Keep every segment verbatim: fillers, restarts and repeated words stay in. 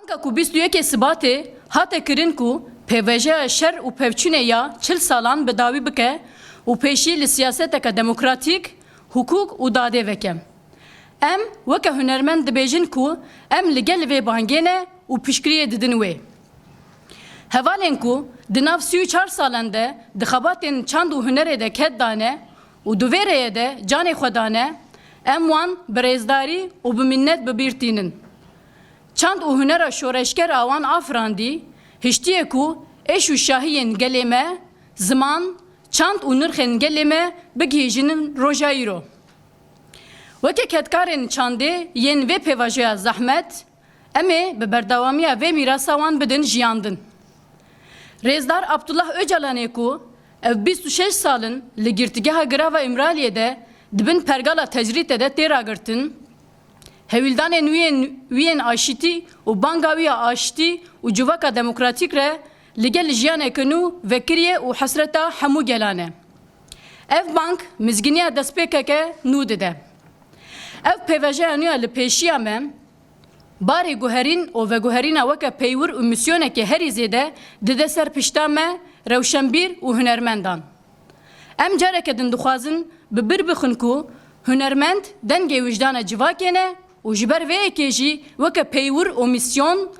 Ka ku bîst û yekê Sibatê hate kirin ku pêvajoya şer û pevçûnê ya çil salan bi dawî bike û pêşî li siyaseteke demokratîk, hukuk û dadê veke. Em weke hunermend dibêjin ku em li gel vê bangê ne û piştgiriyê didin wê. Hevalên ku di nav sî û çar salen de di xebatên çand û hunerê de ked dane û di vê rêyê de canê xwe dane, em wan bi rêzdarî û bi minnet bi bîr tînin. Çand û hunera şoreşger a wan afirandî, hiştiye ku êş û şahiyên gelê me, ziman, çand û nirxên gelê me bigihîjinin roja îro. Weke kedkarên çandê yên vê pêvajoya zehmet, em ê bi berdewamiya vê mîrasa wan bidin jiyandin. Rêzdar Abdullah Ocalanê ku ev bîst û şeş sal in li Girtîgeha Girava Îmraliyê de di bin pergala tecrîdê de tê ragirtin, hewîldanên wî yên, wî yên aşîtî û banga wî ya aştî û civaka demokratîk re li gel jiyaneke nû vekiriye û hesreta hemû gelan e. Ev bang mizgîniya destpêkeke nû dide. Ev pêvajoya nû ya li pêşiya me, barê guherîn û veguherîna weke peywir û mîsyonekê herî zêde dide ser pişta me, rewşenbîr û hunermendan. Em careke din dixwazin bi bîr bixin ku hunermend dengê wijdana civakê ne û ji ber vê yekê jî weke peywir û mîsyon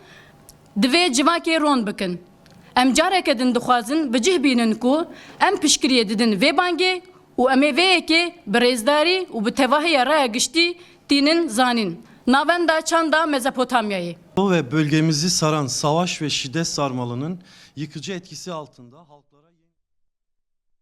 divê civakê ron bikin. Em careke din dixwazin bi cih bînin ku em piştgiriyê didin vê bangê û em ê vê yekê bi rêzdarî û bi tevahiya raya giştî tînin zanîn. Navenda çanda Mezopotamyayê. Ve bölgemizi saran savaş ve şiddet sarmalının yıkıcı etkisi altında halk